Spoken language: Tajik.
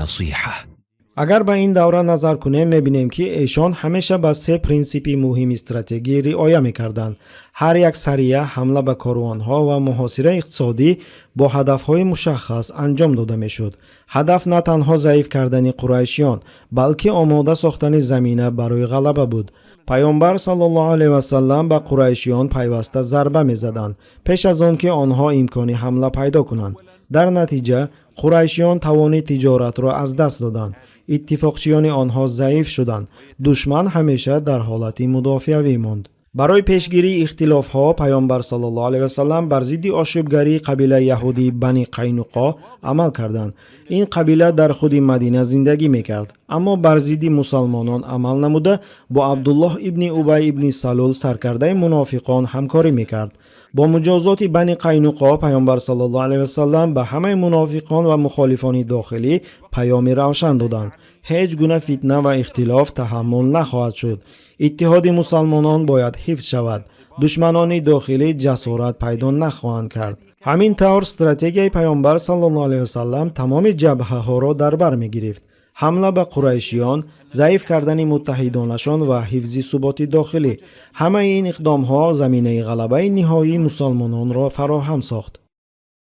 النصيحة. Агар ба ин давра назар кунем, мебинем, ки эшон ҳамеша ба се принсипи муҳими стратегӣ риоя мекарданд. Ҳар як сария, ҳамла ба корвонҳо ва муҳосираи иқтисодӣ бо ҳадафҳои мушаххас анҷом дода мешуд. Ҳадаф на танҳо заиф кардани қурайшиён, балки омода сохтани замина барои ғалаба буд. Паёмбар саллаллоҳу алайҳи васаллам ба қурайшиён пайваста зарба мезаданд, пеш аз он ки онҳо имкони ҳамла пайдо кунанд. Дар натиҷа қурайшиён тавони тиҷоратро аз даст доданд, иттифоқчиёни онҳо заиф шуданд, душман ҳамеша дар ҳолати мудофиавӣ монд. Барои пешгирии ихтилофҳо Паёмбар саллаллоҳу алайҳи васаллам бар зидди ошӯбгарии қабилаи яҳудии Бани Қайнуқо амал карданд. Ин қабила дар худи Мадина зиндагӣ мекард, аммо бар зидди мусалмонон амал намуда, бо Абдуллоҳ ибни Убай ибни Салул, саркардаи мунофиқон, ҳамкорӣ мекард. Бо муҷозоти Бани Қайнуқо Паёмбар саллаллоҳу алайҳи васаллам ба ҳамаи мунофиқон ва мухолифони дохилӣ паёми равшан доданд: ҳеҷ гуна фитна ва ихтилоф таҳаммул нахоҳад шуд, иттиҳоди мусалмонон бояд ҳифз шавад, душманони дохилӣ ҷасорат пайдо нахоҳанд кард. Ҳамин тавр, стратегияи Паёмбар саллаллоҳу алайҳи васаллам тамоми ҷабҳаҳоро дар бар мегирифт: ҳамла ба қурайшиён, заиф кардани муттаҳидонашон ва ҳифзи суботи дохилӣ. Ҳамаи ин иқдомҳо заминаи ғалабаи ниҳоии мусалмононро фароҳам сохт.